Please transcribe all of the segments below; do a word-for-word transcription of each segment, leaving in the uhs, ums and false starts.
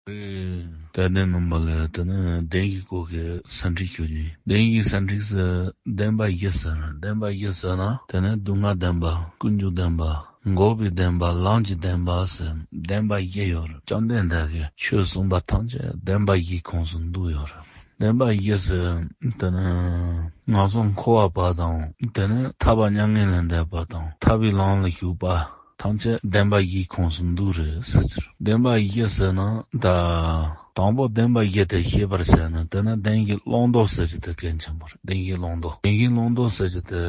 དད་ལྡན་རྣམ་པ་ལ་དེ་ནི་བདེན་བཞིའི་སྐོར་གྱི་སེམས་ཁྲིད་ཞུ་རྒྱུ་ཡིན། བདེན་བཞིའི་སེམས་ཁྲིད་ཟེར་བདེན་པ་བཞི་ཟེར། བདེན་པ་བཞི་ཟེར་ན་དེ་ནི་སྡུག་བསྔལ་བདེན་པ། ཀུན་འབྱུང་བདེན་པ། འགོག་པའི་བདེན་པ། ལམ་གྱི་བདེན་པ་ཟེར་བདེན་པ་བཞི་ཡོད་རེད། བཅོམ་ལྡན་འདས་ཀྱིས་ཆོས་གསུངས་པ་ཐམས་ཅད་བདེན་པ་བཞིའི་ཁོངས་སུ་འདུས་ཡོད་རེད། བདེན་པ་བཞི་ཟེར་དེ་ནི་ངན་སོང་འཁོར་བ་པ་དང་དེ་ནི་ཐར་པ་མྱ་ངན་ལས་འདས་པ་དང་ཐར་པའི་ལམ་ལ་ཞུགས་པ་ཐམས་ཅད་བདེན་པ་བཞིའི་ཁོངས་སུ་འདུས་རེད་ཟེར་གྱི་རེད། བདེན་པ་བཞི་ཟེར་ན་ད་དང་པོ་བདེན་པ་བཞི་དེ་ཤེས་པར་བྱས་ན་དེ་ནི་བདེན་བཞིའི་བླང་དོར་ཟེར་རྒྱུ་དེ་གལ་ཆེན་པོ་རེད། བདེན་བཞིའི་བླང་དོར། བདེན་བཞིའི་བླང་དོར་ཟེར་རྒྱུ་དེ་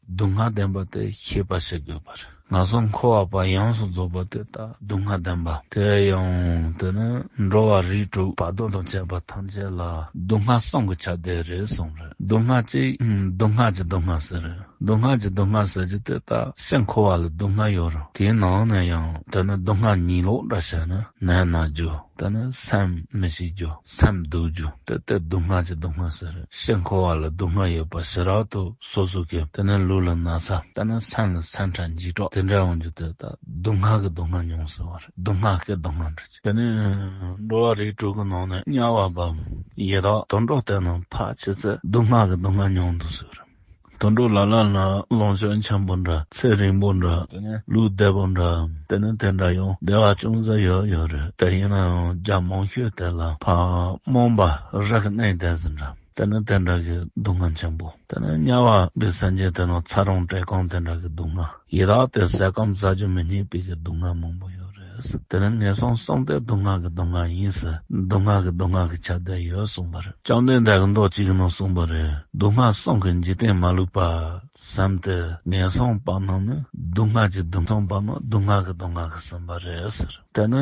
སྡུག་བསྔལ་བདེན་པ་དེ་ཤེས་པ་ཞིག་དགོས་པ་རེད། ངན་སོང་འཁོར་བ་པ་ཡོངས་སུ་རྫོགས་པ་དེ་ད་སྡུག་བསྔལ་བདེན་པ། དེ་ཡང་དེ་ནི་འགྲོ་བ་རིགས་དྲུག་བར་དོ་དང་བཅས་པ་ཐམས་ཅད་ལ་སྡུག་བསྔལ་གསུམ་གྱི་ཆ་དེ་རེད་གསུངས་རེད། སྡུག་བསྔལ་གཅིག་སྡུག་བསྔལ་གྱི་སྡུག་བསྔལ་ཟེར་རེད། སྡུག་བསྔལ་གྱི་སྡུག་བསྔལ་ཟེར་རྒྱུ་དེ་ད་སྤྱིར་འཁོར་བ་ལ་སྡུག་བསྔལ་ཡོད་རེད། དེའི་ནང་ནས་ཡང་དེ་ནི་སྡུག་བསྔལ་གཉིས་ལོག་འདྲ་བྱས་ན་ནད་ན་རྒྱུ། དེ་ནི་སེམས་མི་སྐྱིད་རྒྱུ། སེམས་སྡུག་རྒྱུ། དེ་ལྟར་སྡུག་བསྔལ་གྱི་སྡུག་བསྔལ་ཟེར། སྤྱིར་འཁོར་བ་ལ་སྡུག་བསྔལ་ཡོད་པ་ཞེ་དྲག་ཏུ་སོ་སོ་གི་དེ་ནི་ལུས་ལ་ན་ཚ། དེ་ནི་སེམས་ལ་སེམས་ཁྲལ་འཇིགས་སྐྲག་དེ་འདྲ་ཡོང་རྒྱུ་དེ་དག་སྡུག་བསྔལ་གྱི་སྡུག་བསྔལ་མྱོང་ཟེར་བ་རེད། སྡུག་བསྔལ་གྱི་སྡུག་བསྔལ་འདྲ་ཅིག་དེ་ནི་འགྲོ་བ་རིགས་དྲུག་གི་ནང་ནས་དམྱལ་བ་བ་ཡི་དྭགས་དུད་འགྲོ་དེ་རྣམས་ཕལ་ཆེར་ཚེ་སྡུག་བསྔལ་གྱི་སྡུག་བསྔལ་མྱོང་འདུག་ཟེར། དུད་འགྲོ་ལ་ལ་ལ་ལོངས་སྤྱོད་ཆེན་པོ་འདྲ། ཚེ་རིང་པོ་འདྲ། དེ་ནས་ལུས་བདེ་པོ་འདྲ། དེ་ནས་དེ་འདྲ་ཡང་བདེ་བ་ཅུང་ཟད་ཡོད་ཡོད་རེད། དེ་ཡིན་ནའང་རྒྱ་མང་ཤོས་དེ་ལ་ཕ་རྨོངས་པ་རི་གི་གནས་དེ་ཟིན་འདྲ། དེ་ནས་དེ་འདྲ་གི་སྡུག་བསྔལ་ཆེན་པོ། དེ་ནས་དམྱལ་བ་པའི་སེམས་ཅན་དེ་ནང་ཚ་གྲང་བཀྲེས་སྐོམ་དེ་འདྲ་གི་སྡུག་བསྔལ། ཡི་དྭགས་དེ་ཟས་སྐོམ་ཟ་རྒྱུ་མི་རྙེད་པའི་གི་སྡུག་བསྔལ་མང་པོ་ཡོད་རེད། དེ་ནི་ངན་སོང་གསུམ་དེ་སྡུག་བསྔལ་གྱི་སྡུག་བསྔལ་ཡིན་ཟེར། སྡུག་བསྔལ་གྱི་སྡུག་བསྔལ་གྱི་ཆ་དེ་ཡོད་གསུངས་པ་རེད། བཅོམ་ལྡན་འདས་ཀྱིས་མདོ་གཅིག་གི་ནང་གསུངས་པ་རེད། སྡུག་བསྔལ་གསུམ་གྱི་འཇིག་རྟེན་མ་ལུས་པ་བསམ་སྟེ་ངན་སོང་པ་རྣམས་ནི་སྡུག་བསྔལ་གྱི་སྡུག་བསྔལ་པ་རྣམས་སྡུག་བསྔལ་གྱི་སྡུག་བསྔལ་གྱིས་ཟིན་པ་རེད་ཟེར། དེ་ནི་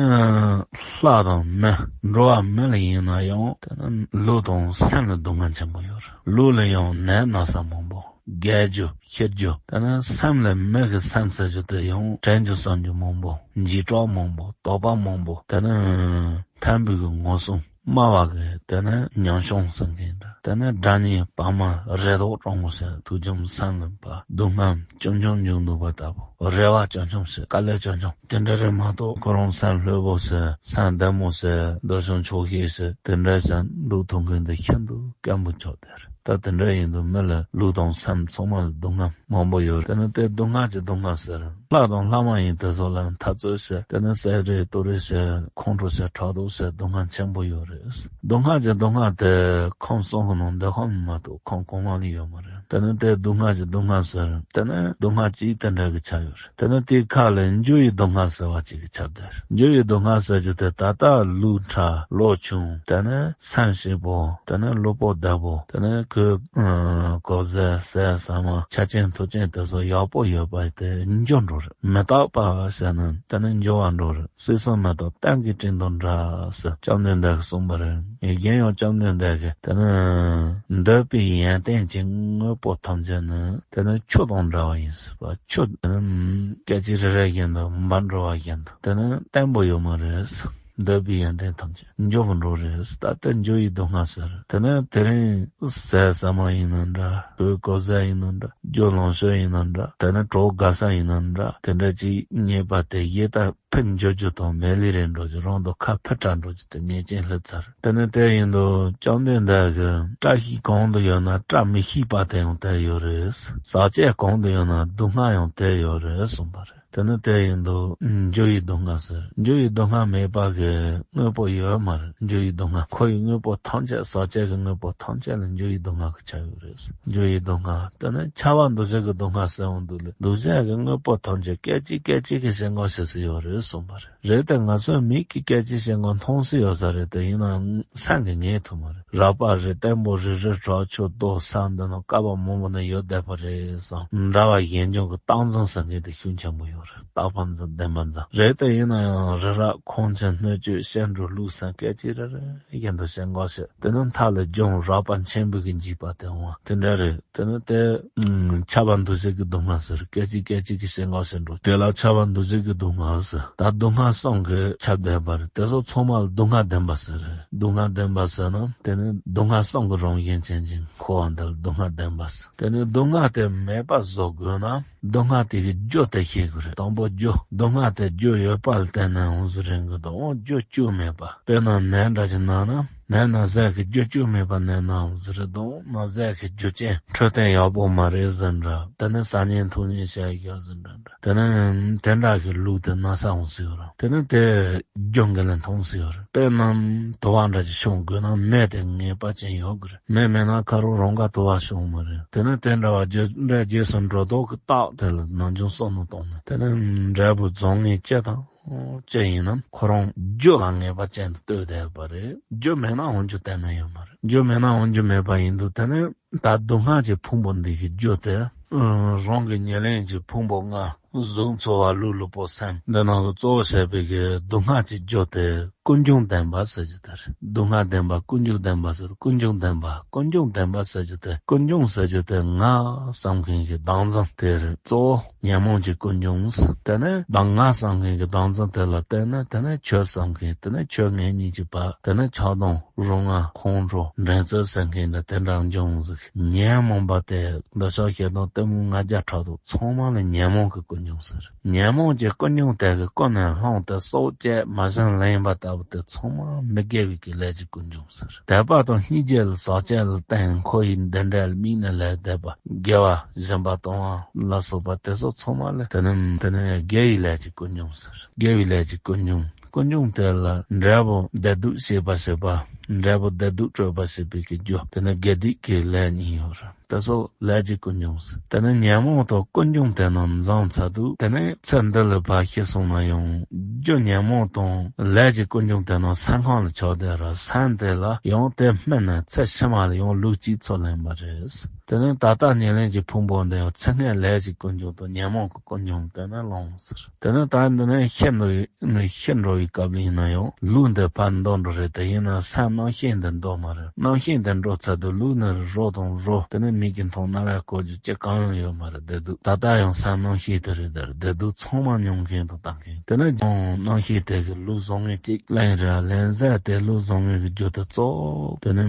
ལྷ་དང་མི་འགྲོ་བ་མི་ལ་ཡིན་ན་ཡང་དེ་ནི་ལུས་དང་སེམས་ལ་སྡུག་བསྔལ་ཆེན་པོ་ཡོད་རེད། ལུས་ལ་ཡང་ནད་ན་ཚ་མང་པོ། རྒས་རྒྱུ་ཤི་རྒྱུ། དེ་ནས་སེམས་ལ་མི་གི་སེམས་ཟེར་རྒྱུ་དེ་ཡང་དྲན་རྒྱུ་བསམ་རྒྱུ་མང་པོ། འཇིགས་སྐྲག་མང་པོ། དོགས་པ་མང་པོ། དེ་ནས་ཕན་པའི་གི་ངོ་སྲུང་སྨྲ་བ་གི་དེ་ནས་ཉམས་བྱུང་ཟེར་མཁན་འདྲ། དེ་ནས་དགྲ་གཉེན་བག་མ་རེ་དོགས་སྤྲང་པོ་ཟེར། ཐུགས་འཇམ་སེམས་ལ་བབ། སྡུག་བསྔལ་ཆུང་ཆུང་འབྱུང་འདུག་པ་ལྟ་བུ། རེ་བ་ཆུང་ཆུང་ཟེར། དཀའ་ལས་ཆུང་ཆུང་དེ་འདྲ་རེད་མ་གཏོགས་ཁོ་རང་སེམས་ལྷོད་པོ་ཟེར། སེམས་བདེ་མོ་ཟེར། འདོད་ཆུང་ཆོག་ཤེས་ཟེར། དེ་འདྲ་ཟེར་འདུག་ཐུབ་མཁན་དེ་ཤིན་ཏུ་དཀོན་པོ་ཆགས་བསྡད་རེད། ད་དེ་འདྲ་ཡིན་དུས་མི་ལ་ལུས་དང་སེམས་ཚང་མ་ལ་སྡུག་བསྔལ་མང་པོ་ཡོད་རེད། དེ་ནི་དེ་སྡུག་བསྔལ་གྱི་སྡུག་བསྔལ་ཟེར། ལྷ་དང་ལྷ་མ་ཡིན་དེ་ཚོ་ལ་འཐབ་རྩོད་བྱས། དེ་ནི་བསད་རེས་གཏོར་རེས་བྱས། ཁོང་ཁྲོ་བྱས། ཕྲག་དོག་བྱས། སྡུག་བསྔལ་ཆེན་པོ་ཡོད་རེད། སྡུག་བསྔལ་གྱི་སྡུག་བསྔལ་དེ་ཁམས་གསུམ་གྱི་ནང་འདོད་ཁམས་མ་གཏོགས་ཁམས་གོང་མ་ལ་ཡོད་མ་རེད། དེ་ནི་དེ་སྡུག་བསྔལ་གྱི་སྡུག་བསྔལ་ཟེར། དེ་ནི་སྡུག་བསྔལ་གཅིག་དེ་འདྲ་གི་ཆ་ཡོད་རེད། དེ་ནི་དེའི་ཁ་ལ་འགྱུར་བའི་སྡུག་བསྔལ་ཟེར་བ་གཅིག་གི་ཆ་དེ་རེད། འགྱུར་བའི་སྡུག་བསྔལ་ཟེར་རྒྱུ་དེ་ད་ལྟ་ལུས་ཕྲ་ལོ་ཆུང་། དེ་ནི་སེམས་སྐྱིད་པོ། དེ་ནི་ལུས་པོ་བདེ་པོ། དེ་ནི་གོས་གོས་ཟས་ཟས་ཟ་མ་ཆ་ཆེན་ཐུག་ཆེན་དེ་ཚོ་ཡག་པོ་ཡོད་པ་དེ་འགྱུར་འགྲོ་རེད། མི་རྟག་པ་ཟེར་ན་དེ་ནི་འགྱུར་བ་འགྲོ་རེད། སྲིད་གསུམ་མི་རྟག་གཏན་གྱི་བྲན་དང་འདྲ་ཟེར་བཅོམ་ལྡན་འདས་ཀྱིས་གསུངས་པ་རེད། གཞན་ཡང་བཅོམ་ལྡན་འདས་ཀྱིས་དེ་ནི་འདོད་པའི་ཡོན་ཏན་གྱི་དངོས་པོ་ཐམས་ཅད་ནི་དེ་ནི་ཆུ་དང་འདྲ་བ་ཡིན་ཟེར་བ། ཆུ་དེ་ནི་སྐད་ཅིག་རེ་རེ་བཞིན་དུ་འབབ་འགྲོ་བ་བཞིན་དུ་དེ་ནི་བརྟན་པོ་ཡོད་མ་རེད། འདོད་པའི་ཡོན་ཏན་ཐམས་ཅད་འགྱུར་བར་འགྲོ་རེད། ད་ལྟ་འགྱུར་བའི་སྡུག་བསྔལ་ཟེར། དེ་ནས་དེ་རིང་ཟས་ཟ་མ་ཡིན་ན་འདྲ། གོས་གོས་ཟས་ཡིན་ན་འདྲ། རྒྱུ་ལོངས་སྤྱོད་ཡིན་ན་འདྲ། དེ་ནས་གྲོགས་དགའ་ས་ཡིན་ན་འདྲ། དེ་འདྲ་ཅིག་རྙེད་པ་དེ་ཡིད་ད་ཕུད་འགྱུར་རྒྱུ་དང་མེད་ལས་རེད་འགྲོ་རྒྱུ། རང་དང་ཁ་ཕུད་བྲལ་འགྲོ་རྒྱུ་དེ་ཉེས་ཅན་ལྷུད་ཚར། དེ་ནས་དེ་ཡིན་དུས་བཅོམ་ལྡན་འདས་ཀྱིས་བཀྲ་ཤིས་གང་དུ་ཡོད་ན་བཀྲ་མི་ཤིས་པ་དེ་ཡང་དེར་ཡོད་རེད། ཟག་བཅས་གང་དུ་ཡོད་ན་སྡུག་བསྔལ་ཡང་དེར་ཡོད་རེད་གསུངས་པ་རེད། དེ་ནི་དེ་ཡིན་དུས་འགྱུར་བའི་སྡུག་བསྔལ་ཟེར། འགྱུར་བའི་སྡུག་བསྔལ་མེད་པ་གི་དངོས་པོ་ཡོད་མ་རེད། འགྱུར་བའི་སྡུག་བསྔལ་འཁོར་བའི་དངོས་པོ་ཐམས་ཅད་ཟག་བཅས་ཀྱི་དངོས་པོ་ཐམས་ཅད་ལ་འགྱུར་བའི་སྡུག་བསྔལ་གྱི་ཆ་ཡོད་རེད། འགྱུར་བའི་སྡུག་བསྔལ་དེ་ནི་ཁྱབ་པ་འདུ་བྱེད་ཀྱི་སྡུག་བསྔལ་ཟེར་འོང་དུས་ལས་འདུ་བྱེད་ཀྱི་དངོས་པོ་ཐམས་ཅད་སྐད་ཅིག་སྐད་ཅིག་གིས་ཞེན་ཁོག་བྱེད་སྲིད་ཡོད་རེད་གསུངས་པ་རེད། རེད་དེ་ང་ཚོའི་མིག་གིས་སྐད་ཅིག་ཞེན་ཁོག་མཐོང་སྲིད་ཡོད་ས་རེད་དེ། ཡིན་ནའང་སེམས་ཀྱིས་ངེས་ཐུབ་མ་རེད། རགས་པ་རི་བརྟན་པོ་རི་རི་བྲག་ཆུ་རྡོ་ས་འདི་ནང་བསྐལ་པ་མང་པོ་ནས་ཡོད་བསྡད་པ་རེད་བསམ། འདྲ་བ་གཞན་འབྱུང་གི་རྟགས་འཛིན་ཟེར་མཁན་དེ་ཤུགས་ཆེན་པོ་ཡོད་རེད། རྟག་པ་འཛིན་བདེན་པ་འཛིན་རེད་དེ། ཡིན་ན་ཡང་རི་རབ་ཁང་ཆེན་སྣོད་བཅུད་ཤིང་འབྲུ་ཀླུ་ཟེར་སྐད་ཅིག་རེ་རེ་བཞིན་དུ་ཞེན་ཁོག་བྱེད། དེ་ནི་མཐའ་ལ་རྒྱང་རགས་པ་ཆེན་པོའི་གི་འཇིགས་པ་དེ་འོང་བ་དེ་འདྲ་རེད། དེ་ནི་དེ་ཁྱབ་པ་འདུ་བྱེད་ཀྱི་སྡུག་བསྔལ་ཟེར། སྐད་ཅིག་སྐད་ཅིག་གིས་ཞེན་ཁོག་བྱེད་འགྲོ། དེ་ལ་ཁྱབ་པ་འདུ་བྱེད་ཀྱི་སྡུག་བསྔལ་ཟེར། ད་སྡུག་བསྔལ་གསུམ་གྱིས་ཁྱབ་བསྡད་པ་རེད། དེ་ཚོ་ཚང་མ་ལ་སྡུག་བསྔལ་བདེན་པ་ཟེར། སྡུག་བསྔལ་བདེན་པ་ཟེར་ན་དེ་ནི་སྡུག་བསྔལ་གསུམ་གྱི་རང་བཞིན་ཅན་གྱི་འཁོར་བ་འདི་ལ་སྡུག་བསྔལ་བདེན་པ་ཟེར། དེ་ནི་སྡུག་བསྔལ་དེ་མེད་པ་བཟོ་དགོས་ན་སྡུག་བསྔལ་དེ་གི་རྒྱུ་དེ་ཤེས་དགོས་རེད། དང་པོ་རྒྱུ། སྡུག་བསྔལ་དེ་རྒྱུ་ཡོད་པ་ལ་བརྟེན་ནས་འོང་ཟེར་རེད་གི་འདུག་འོ་རྒྱུ་བཅུ་མེད་པ། དཔེར་ན་ནད་འདྲ་ཞིག་ན་ན། ནད་ན་ཟས་ཀྱི་རྒྱུ་བཅུ་མེད་པ་ནད་ན་འོང་ཟེར་རེད་འདུག་ན་ཟས་ཀྱི་རྒྱུ་ཅན་འཕྲོད་བསྟེན་ཡག་པོ་མ་རེད་ཟེར་འདྲ། དེ་ནས་ཟ་ཉལ་འཐུང་ཉལ་བྱ་ཡག་ཟེར་འདྲ་འདྲ། དེ་ནས་དེ་འདྲ་གི་ལུགས་དེ་ན་ས་འོང་སྲིད་ཡོད་རེད། དེ་ནས་དེ་རྒྱུ་འགན་ལ་མཐོང་སྲིད་ཡོད་རེད། དཔེར་ན་དུ་བ་འདྲ་ཞིག་བྱུང་དགོས་ན་མེ་དེ་ངེས་པ་ཅན་ཡོད་དགོས་རེད། མེ་མེད་ན་ཁ་རོག་རང་ག་དུ་བ་བྱུང་མ་རེད། དེ་ནས་དེ་འདྲ་བ་རྒྱུ་འབྲས་རྗེས་སུ་འགྲོ་ལྡོག་གི་རྟགས་དེ་ལ་ནམ་རྒྱུན་བསམ་བློ་བཏང་ནས། དེ་ནས་འབྲས་བུ་བཟང་ངན་ཅི་དང་ཅི་ཡིན་ནམ་ཁོ་རང་རྒྱུ་ལ་ངེས་པ་ཅན་དུ་ལྟོས་བསྡད་པ་རེད། རྒྱུ་མེད་ན་འོང་རྒྱུ་གཏན་ནས་ཡོད་མ་རེད། རྒྱུ་མེད་ན་འོང་རྒྱུ་མེད་པ་ཡིན་དུས། དེ་ནས་ད་སྡུག་བསྔལ་གྱི་ཕུང་པོ་འདི་གི་རྒྱུ་དེ། རང་གི་ཉེར་ལེན་གྱི་ཕུང་པོ་ལྔ། གཟུགས་ཚོར་བ་ལུས་གློ་བུར་སེམས་འདི་རྣམས་ཀྱི་གཙོ་བོ་བྱས་པའི་གི་སྡུག་བསྔལ་གྱི་རྒྱུ་དེ་ཀུན་འབྱུང་བདེན་པ་ཟེར་རྒྱུ་དེ་རེད། སྡུག་བསྔལ་བདེན་པ་ཀུན་འབྱུང་བདེན་པ་ཟེར། ཀུན་འབྱུང་བདེན་པ། ཀུན་འབྱུང་བདེན་པ་ཟེར་རྒྱུ་དེ། ཀུན་འབྱུང་ཟེར་རྒྱུ་དེ་ང་བསམ་མཁན་གྱི་བདག་འཛིན་དེ་རེད། གཙོ་བོ་ཉོན་མོངས་ཀྱི་ཀུན་འབྱུང་། དེ་ནས་བདག་ང་བསམ་མཁན་གྱི་བདག་འཛིན་དེ་ལ་བརྟེན་ནས། དེ་ནས་ཁྱོད་བསམ་མཁན། དེ་ནས་ཁྱོད་ངེད་གཉིས་ཀྱི་བར། དེ་ནས་ཆགས་སྡང་རུང་ང་ཁོང་ཁྲོ་འགྲན་རྩོད་ཟེར་མཁན་འདྲ་དེ་འདྲ་འབྱུང་ཟིག་ཉོན་མོངས་པ་དེ་འདི་ཕྱོགས་ཞེ་སྡང་གཏི་མུག་ལྔ་བརྒྱ་ཕྲག་དོག་ཚང་མ་ལ་ཉོན་མོངས་ཀྱི་ཀུན་འབྱུང་ཟེར། ཉོན་མོངས་ཀྱི་ཀུན་འབྱུང་དེ་གི་ཀུན་ནས་བསླངས་ཏེ་སྲོག་བཅད་མ་བྱིན་ལེན་པ་ལྟ་བུ་དེ་ཚང་མ་མི་དགེ་བའི་གི་ལས་ཀྱི་ཀུན་འབྱུང་ཟེར། དད་པ་དང་སྙིང་རྗེ་ལ་ཟག་བཅས་ལ་བརྟེན་འཁོར་བའི་འདི་འདྲའི་དམིགས་ནས་ལས་འདས་པ། དགེ་བ་སྦྱིན་པ་གཏོང་བ་ལ་སོགས་པ་དེ་ཚོ་ཚང་མ་ལ་དེ་ནི་དེ་ནི་དགེ་བའི་ལས་ཀྱི་ཀུན་འབྱུང་ཟེར། དགེ་བའི་ལས་ཀྱི་ཀུན་འབྱུང་། ཀུན་འབྱུང་དེ་ལ་འབྲས་བུ་བདེ་སྡུག་བྱེད་པ་བྱེད་པ། འབྲས་བུ་བདེ་སྡུག་སྤྲོད་པ་བྱེད་པའི་གི་རྒྱུ་དེ་ནི་དགེ་སྡིག་གི་ལས་གཉིས་ཡོད་རེད། དེ་ཚོ་ལས་ཀྱི་ཀུན་འབྱུང་ཟེར། དེ་ནི་ཉོན་མོངས་དང་ཀུན་འབྱུང་དེ་རྣམས་འཛོམས་ཚར་དུས། དེ་ནི་ཚེ་འདི་ལ་ཕར་ཤི་སོང་ན་ཡང་རྒྱུ་ཉོན་མོངས་དང་ལས་ཀྱི་ཀུན་འབྱུང་དེ་རྣམས་སེམས་ཁམས་ལ་ཆགས་བསྡད་ར། སེམས་དེ་ལ་ཡང་དེ་སྨིན་ནས་ཚེ་ཕྱི་མ་ལ་ཡང་ལུས་གཅིག་ཚོ་ལེན་པ་རེད། དེ་ནི་ད་ལྟ་ཉེར་ལེན་གྱི་ཕུང་པོ་འདི་ཡང་ཚེ་སྔའི་ལས་ཀྱི་ཀུན་འབྱུང་དང་ཉོན་མོངས་ཀྱི་ཀུན་འབྱུང་དེ་ནི་ལོངས་ཟེར། དེ་ནི་ད་འདི་ནས་ཤི་འགྲོ་ནས་ཤི་འགྲོ་བའི་སྐབས་ཡིན་ན་ཡང་ལུས་འདི་ཕར་འདོར་འགྲོ་རེད། དེ་ཡིན་ན་སེམས་རྣམ་ཤེས་འདི་འདོར་མ་རེད། རྣམ་ཤེས་འདི་འགྲོ་ཚར་དུས་ལུས་ནི་རོ་དང་རོ། དེ་ནི་མིག་གིས་མཐོང་། རྣ་བས་གོ་རྒྱུ་ཅི་གང་ཡང་ཡོད་མ་རེད། བདེ་སྡུག་ད་ལྟ་ཡང་སེམས་རྣམ་ཤེས་དེ་རེད། དེར་བདེ་སྡུག་ཚང་མ་མྱོང་མཁན་དང་ལྟ་མཁན། དེ་ནི་ཀྱང་རྣམ་ཤེས་དེ་གི་ལུས་བཟང་ངན་གཅིག་ལེན་རེད། ལེན་ཟས་དེ་ལུས་བཟང་ངན་གྱི་རྒྱུ་དེ་གཙོ་བོ་དེ་ནི་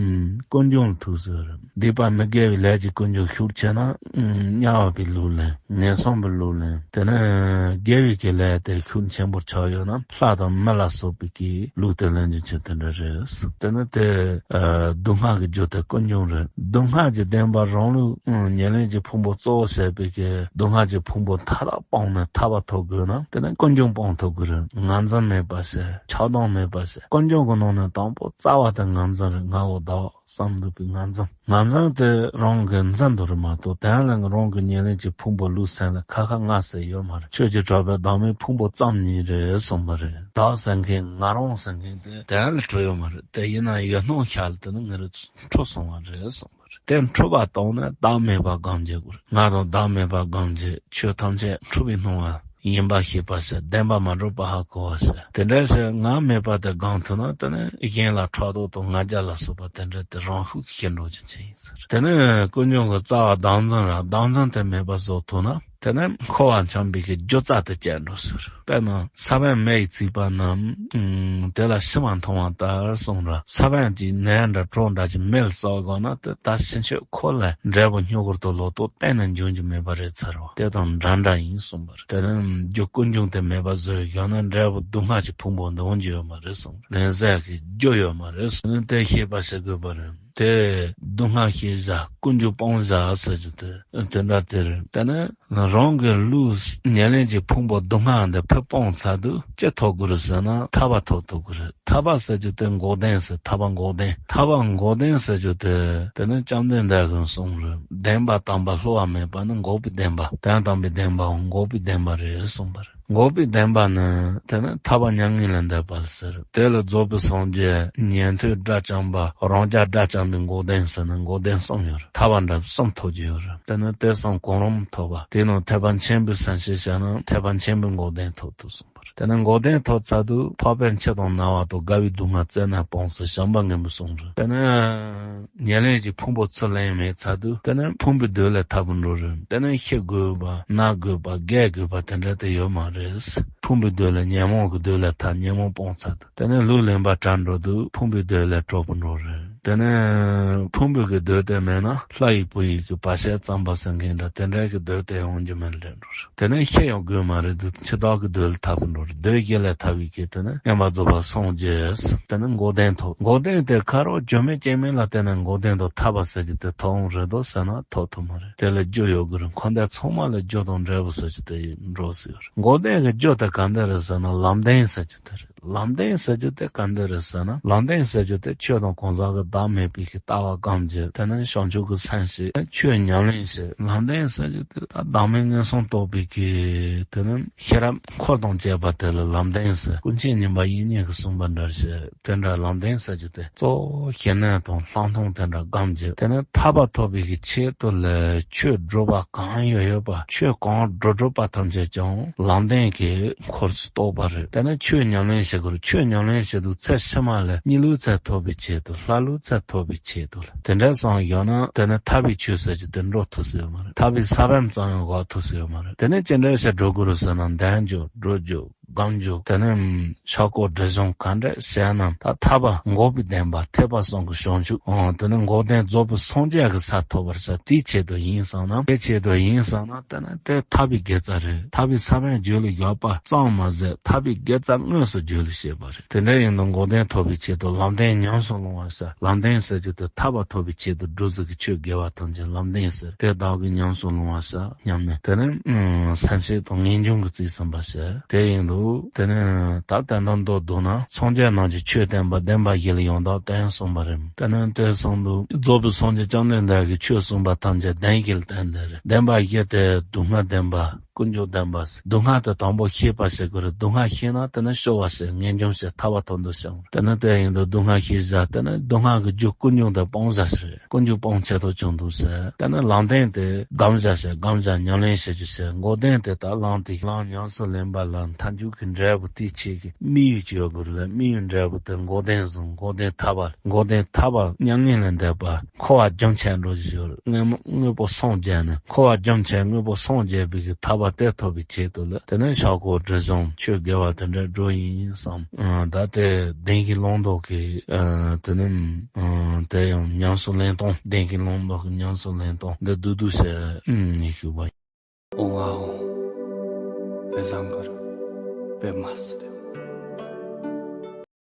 ཀུན་འབྱུང་ལ་ཐུག་ཟེར་རེད། སྡིག་པ་མི་དགེ་བའི་ལས་ཀྱི་ཀུན་འབྱུང་ཤུགས་ཆེ་ན། དམྱལ་བ་པའི་ལུས་ལེན། ངན་སོང་པའི་ལུས་ལེན། དེ་ནས་དགེ་བའི་གི་ལས་དེ་ཤུགས་ཆེན་པོར་ཆགས་ཡོད་ན་ལྷ་དང་མི་ལ་སོགས་པའི་གི་ལུས་དེ་ལེན་རྒྱུ་ཆེ་དེ་འདྲ་རེད། དེ་ནི་དེ་ཨ་སྡུག་བསྔལ་གྱི་རྒྱུ་དེ་ཀུན་འབྱུང་རེད། སྡུག་བསྔལ་གྱི་བདེན་པ་རང་ལུགས་ཨ་ཉེར་ལེན་གྱི་ཕུང་པོ་གཙོ་བོ་བྱས་པའི་གི་སྡུག་བསྔལ་གྱི་ཕུང་པོ་མཐའ་དག་སྤངས་ནས་ཐར་པ་ཐོབ་དགོས་ན། དེ་ནི་ཀུན་འབྱུང་སྤངས་ཐུབ་དགོས་རེད། ངར་འཛིན་མེད་པ་བྱས། ཆགས་སྡང་མེད་པ་བྱས། ཀུན་འབྱུང་གི་ནང་ནས་དང་པོ་རྩ་བ་དེ་ངར་འཛིན་རེད། ང་འོ་ད་བསམ་འདུག་པའི་ངར་འཛིན། ངར་འཛིན་དེ་རང་གི་འཛིན་འདུག་རེད་མ་གཏོགས། དེ་ལ་རང་གི་ཉེར་ལེན་གྱི་ཕུང་པོ་ལུས་སེམས་ལ་ཁ་ཁ་ང་ཟེར་ཡོད་མ་རེད། ཆོས་ཀྱི་གྲགས་པའི་བདག་མེད་ཕུང་པོ་ཙམ་ཉིད་རེད་གསུངས་པ་རེད། བདག་ཟེར་མཁན་ང་རང་ཟེར་མཁན་དེ་དེ་ལ་གྲུབ་ཡོད་མ་རེད། དེ་ཡིན་ན་ཡུལ་སྣང་ཤར་ལ་དེ་ནི་ང་རང་འཁྲུལ་སོང་བ་རེད་གསུངས་པ་རེད། དེ་འཁྲུལ་པ་དང་ནི་བདག་མེད་པ་སྒོམ་བྱེད་དགོས་རེད། ང་དང་བདག་མེད་པ་སྒོམ་བྱེད། ཆོས་ཐམས་ཅད་འཁྲུལ་པའི་སྣང་བ་ཡིན་པ་ཤེས་པ་ཟེར། བདེན་པ་མ་གྲུབ་པ་ཧ་གོ་བ་ཟེར། དེ་འདྲ་ཟེར་ང་མེད་པ་དེ་སྒོམ་ཐུབ་ན། དེ་ནི་གཞན་ལ་ཕྲག་དོག་དང་ང་རྒྱལ་ལ་སོགས་པ་དེ་འདྲ་དེ་རང་ཤུགས་ཤེས་འགྲོ་རྒྱུ་ཅན་ཡིན་ཟེར། དེ་ནི་ཀུན་འབྱུང་གི་རྩ་བ་བདག་འཛིན་ར། བདག་འཛིན་དེ་མེད་པ་བཟོ་ཐུབ་ན། དེ་ནི་འཁོར་བ་འཁྱམས་པའི་གི་རྒྱུ་རྩ་དེ་བཅད་འགྲོ་ཟེར། དཔེར་ན་ས་བོན་མེ་ཡིས་ཚིག་པ་རྣམས། ཨུམ། དེ་ལ་ཤི་བ་མཐོང་བ་ལྟར་གསུངས་ར། ས་བོན་གྱི་ནས་འདྲ་གྲོག་འདྲ་གྱི་མེ་ལ་ཟག་དགོས་ན། དེ་ད་ཕྱིན་ཆད་འཁོར་ལ་འབྲས་བུ་མྱུ་གུར་དུ་ལོག་རྟོག་གཏན་ནས་འབྱུང་རྒྱུ་མེད་པ་རེད་ཚར་བ། དེ་དང་འདྲ་འདྲ་ཡིན་གསུངས་པ་རེད། དེ་ནི་རྒྱུ་ཀུན་འབྱུང་དེ་མེད་པ་བཟོས་ཡོད་ན་འབྲས་བུ་སྡུག་བསྔལ་གྱི་ཕུང་པོ་འདི་འོང་རྒྱུ་ཡོད་མ་རེད་གསུངས་པ་རེད། ལེན་ཟས་ཀྱི་རྒྱུ་ཡོད་མ་རེད་གསུངས་ནས་དེ་ཤེས་པ་བྱེད་དགོས་པ་རེད། དེ་སྡུག་བསྔལ་ཤེས་བྱ་ཀུན་འབྱུང་སྤང་བྱ་ཟེར་རྒྱུ་དེ་དེ་འདྲ་དེ་རེད། དེ་ནི་རང་གི་ལུས་ཉེར་ལེན་གྱི་ཕུང་པོ་སྡུག་བསྔལ་འདི་ཕར་སྤངས་ཚར་དུས་ཅི་ཐོབ་དགོས་རེད་ཟེར་ན་ཐར་པ་ཐོབ་ཐུབ་དགོས་རེད། ཐར་པ་ཟེར་རྒྱུ་དེ་འགོག་བདེན་ཟེར། ཐར་པ་འགོག་བདེན། ཐར་པ་འགོག་བདེན་ཟེར་རྒྱུ་དེ་དེ་ནི་བཅོམ་ལྡན་འདས་ཀྱིས་གསུངས་རེད། བདེན་པ་དམ་པ་བསླུ་བ་མེད་པ་ནི་འགོག་པའི་བདེན་པ། དོན་དམ་པའི་བདེན་པའང་འགོག་པའི་བདེན་པ་རེད་གསུངས་པ་རེད། འགོག་པའི་བདེན་པ་ནི་དེ་ནི་ཐར་པ་མྱ་ངན་ལས་འདས་པ་ལ་ཟེར། དེ་ལ་རྫོགས་པའི་སངས་རྒྱས་ཉན་ཐོས་དགྲ་བཅོམ་པ་རང་རྒྱལ་དགྲ་བཅོམ་པའི་འགོག་བདེན་ཟེར་ན་འགོག་བདེན་གསུམ་ཡོད་རེད། ཐར་པ་འདྲ་གསུམ་ཐོབ་རྒྱུ་ཡོད་རེད། དེ་ནི་དེ་གསུམ་གང་རུང་ཐོབ་པ་དེ་ནི་ཐེག་པ་ཆེན་པོའི་སེམས་ཤེས་བྱས་ན་ཐེག་པ་ཆེན་པོའི་འགོག་བདེན་ཐོབ་ཐུབ་གསུངས་པ་རེད། དེ་ནི་འགོག་བདེན་ཐོབ་ཚར་དུས་འཕགས་པའི་མཆི་དང་ན་བ་དང་རྒ་བའི་སྡུག་བསྔལ་རྩད་ནས་སྤངས་ཟེར་བྱམས་པ་མགོན་པོས་གསུངས་རེད། དེ་ནི་ཉེར་ལེན་གྱི་ཕུང་པོ་ཚུར་ལེན་མེད་ཚར་དུས་དེ་ནི་ཕུང་པོའི་བདུད་ལས་ཐར་དགོས་འགྲོ་རེད། དེ་ནི་ཤི་དགོས་པ་ན་དགོས་པ་རྒས་དགོས་པ་དེ་འདྲ་དེ་ཡོད་མ་རེད། ཕུང་པོའི་བདུད་ལས་ཉོན་མོངས་ཀྱི་བདུད་ལས་ཐར། ཉོན་མོངས་སྤངས་ཚར་དུས་དེ་ནི་ལུས་ལེན་པ་དྲག་འགྲོ་དུས་ཕུང་པོའི་བདུད་ལས་གྲོལ་དགོས་འགྲོ་རེད། དེ་ནས་ཕུང་པོའི་གི་མདོས་དེ་མེད་ན་ལྷ་ཡི་བུ་ཡི་གི་བར་ཆད་བརྩམ་པ་ཟེར་མཁན་འདྲ་དེ་འདྲའི་གི་མདོས་དེ་ཡོང་རྒྱུ་མེད་ལེ་འགྲོ་རེད། དེ་ནས་ཤི་ཡང་དགོས་མ་རེད་འདུག་འཆི་བདག་གི་མདོས་ལ་ཐར་པ་འགྲོ་རེད། མདོས་བཞི་ལས་ཐར་བའི་གི་དེ་ནས་མངོན་པར་རྫོགས་པར་སངས་རྒྱས། དེ་ནས་འགོག་བདེན་ཐོབ། འགོག་བདེན་དེ་ཁ་རོག་བཅོས་མིན་རྐྱེན་མིན་ལ་བརྟེན་ནས་འགོག་བདེན་དུ་ཐར་པ་ཟེར་རྒྱུ་དེ་ཐོབ་འོང་རེད་དོ་ཟེར་ན་ཐོབ་ཐུབ་མ་རེད། དེ་ལ་རྒྱུ་ཡོད་དགོས་རེད། འགོག་བདེན་ཚང་མ་ལ་རྒྱུ་དང་འབྲས་བུ་ཟེར་རྒྱུ་དེ་འགྲོ་སྲིད་ཡོད་རེད། འགོག་བདེན་གྱི་རྒྱུ་དེ་ག་འདྲ་རེད་ཟེར་ན་ལམ་བདེན་ཟེར་རྒྱུ་དེ་རེད། ལམ་བདེན་ཟེར་རྒྱུ་དེ་ག་འདྲ་རེད་ཟེར་ན། ལམ་བདེན་ཟེར་རྒྱུ་དེ་ཆོས་དང་གང་ཟག་གི་བདག་མེད་པའི་གི་ལྟ་བ་སྒོམ་རྒྱུ། དེ་ནས་བྱང་ཆུབ་ཀྱི་སེམས་ཤེས། ཆོས་ཉམས་ལེན་བྱེད། ལམ་བདེན་ཟེར་རྒྱུ་དེ་ད་བདག་མེད་ངན་སོང་རྟོགས་པའི་གི་དེ་ནས་ཤེས་རབ་འཁོར་དང་བཅས་པ་དེ་ལ་ལམ་བདེན་ཟེར། ཀུན་མཁྱེན་ཉན་པ་དབྱིག་གཉེན་གྱིས་གསུངས་པ་འདྲ་བྱས། དེ་འདྲ་ལམ་བདེན་ཟེར་རྒྱུ་དེ་གཙོ་བོ་ཞི་གནས་དང་ལྷག་མཐོང་དེ་འདྲ་སྒོམ་རྒྱུ། དེ་ནས་ཐར་པ་ཐོབ་པའི་གི་ཆེད་དུ་ལ་ཆོས་སྒྲུབ་པ་གང་ཡོད་ཡོད་པ་ཆོས་གང་སྒྲུབ་སྒྲུབ་པ་ཐམས་ཅད་ཀྱང་ལམ་བདེན་གྱི་འཁོར་གཏོགས་པ་རེད། དེ་ནས་ཆོས་ཉམས་ལེན་བྱེད་དགོས་རེད། ཆོས་ཉམས་ལེན་བྱེད་དུས་ཚེ་ཕྱི་མ་ལ་གཉིས་ལུས་རྩལ་ཐོབ་པའི་ཆེད་དུ་ལྷ་ལུས་རྩལ་ཐོབ་པའི་ཆེད་དུ་ལ་དེ་འདྲ་སོང་ཡོད་ན་དེ་ནས་ཐར་པའི་ཆོས་ཟེར་རྒྱུ་དེ་འགྲོ་ཐུབ་ས་ཡོད་མ་རེད། ཐར་པའི་ས་བོན་ཙམ་ཡང་འགོག་ཐུབ་ས་ཡོད་མ་རེད། དེ་ནས་ཅི་འདྲ་བྱས་སྒྲུབ་དགོས་རེད་ཟེར་ན་བདེན་རྒྱུ་སྒྲུབ་རྒྱུ། སྒོམ་རྒྱུ། དེ་ནས་ཕྱག་སྐོར་སྒྲིབ་སྦྱོང་ག་འདྲ་བྱས་ན་ད་ཐར་པ་འགོག་པའི་བདེན་པ་ཐེག་པ་གསུམ་གྱི་བྱང་ཆུབ། འོ་དེ་ནས་འགོག་བདེན་རྫོགས་པའི་སངས་རྒྱས་ཀྱི་ས་ཐོབ་པར་བྱ། དེའི་ཆེད་དུ་ཡིན་བསམ་ན། དེའི་ཆེད་དུ་ཡིན་བསམ་ན་དེ་ནས་དེ་ཐར་པའི་དགེ་རྩ་རེད། ཐར་པའི་ས་བོན་རྒྱུད་ལ་ཡོད་པ་ཙམ་མ་ཟད་ཐར་པའི་དགེ་རྩ་དངོས་སུ་རྒྱུད་ལ་བྱེད་པ་རེད། དེ་འདྲ་ཡིན་དུས་འགོག་བདེན་ཐོབ་པའི་ཆེད་དུ་ལམ་བདེན་ཉམས་སུ་བླང་བར་བྱ། ལམ་བདེན་ཟེར་རྒྱུ་དེ་ཐར་པ་ཐོབ་པའི་ཆེད་དུ་སྒྲུབ་ཚུལ་གྱི་ཆོས་དགེ་བ་ཐམས་ཅད་ལམ་བདེན་ཟེར། དེ་བདག་གིས་ཉམས་སུ་བླང་བར་བྱ། སྙམ་ནས། དེ་ནས་ཨ་སེམས་བསྐྱེད་དང་ངེས་འབྱུང་གིས་རྩིས་ཟིན་པར་བྱ། དེ་ཡིན་དུས་དེ་ནས་ད་དོན་དམ་མདོར་བསྡུ་ན་སངས་རྒྱས་རྣམས་ཀྱི་ཆོས་བསྟན་པ་བདེན་པ་བཞི་ལ་ཡང་དག་བརྟེན་གསུངས་པ་རེད། དེ་ནས་དེ་གསུངས་དུས་རྫོགས་པའི་སངས་རྒྱས་བཅོམ་ལྡན་འདས་ཀྱིས་ཆོས་གསུངས་པ་ཐམས་ཅད་བདེན་བཞི་ལ་བརྟེན་ཏེ་རེད། བདེན་པ་བཞི་དེ་སྡུག་བསྔལ་བདེན་པ། ཀུན་འབྱུང་བདེན་པ། སྡུག་བསྔལ་དེ་དང་པོ་ཤེས་པ་ཞིག་དགོས་རེད། སྡུག་བསྔལ་ཤེས་ན་དེ་ནས་སྐྱོ་བ་ཞིག་ངེས་འབྱུང་ཞིག་ཐར་པ་ཐོབ་འདོད་ཞིག་དེ་ནས་དེ་ཡིན་དུས་སྡུག་བསྔལ་ཤེས་བྱ། དེ་ནས་སྡུག་བསྔལ་གྱི་རྒྱུ་ཀུན་འབྱུང་དེ་སྤང་བྱ་ཞིག་ཀུན་འབྱུང་སྤང་བྱེད་དུ་བྱུང་འདུག་ཟེར། དེ་ནས་ལམ་བདེན་དེ་སྒོམ་བྱ་ཞིག་སྒོམ་བྱ་ཉམས་ལེན་བྱེད་རྒྱུ་ཞིག་འགོག་བདེན་དེ་དག་བླངས་ཏེ་བླངས་ཉམས་སུ་ལེན་པ་ལ་མཐར་འཇུག་གི་འབྲས་བུ་དེའི་ཆེད་ཀྱི་དམིགས་ཡུལ་ཅིག་ཡོད་དགོས་རེད། དམིགས་ཡུལ་འབྲས་བུ་དེ་འགོག་བདེན་བཟུང་། འགོག་བདེན་ཐར་པ། འགོག་བདེན་ཐར་པ་མྱ་ངན་ལས་འདས་པ། འཁོར་བ་རྒྱུན་ཆད་འགྲོ་རྒྱུ་ཞིག་དངོས་དངོས་པོ་སངས་རྒྱས་ནས་འཁོར་བ་རྒྱུན་ཆད་དངོས་པོ་སངས་རྒྱས་པའི་གི་ཐར་པ་དེ་ཐོབ་པའི་ཆེད་དུ་ལ་དེ་ནས་ཕྱག་སྐོར་སྒྲིབ་སྦྱོང་ཆོས་དགེ་བ་དེ་འདྲ་འགྲོ་ཡིན་ཡིན་བསམ། ཨ་ད་དེ་བདེན་བཞི་བླང་དོར་གྱི་ཨ་དེ་ནས་ཨ་དེ་ཡང་ཉམས་སུ་ལེན་སྟངས། བདེན་བཞི་བླང་དོར་གྱི་ཉམས་སུ་ལེན་སྟངས་འདི་བསྡུས་བསྡུས་བྱས་ཨ་ནི་ཞུས་པ་ཡིན། ཨོ་ཨོ། དཔེ་བཟང་གི་རེད། དཔེ་མ་སྲིད་རེད།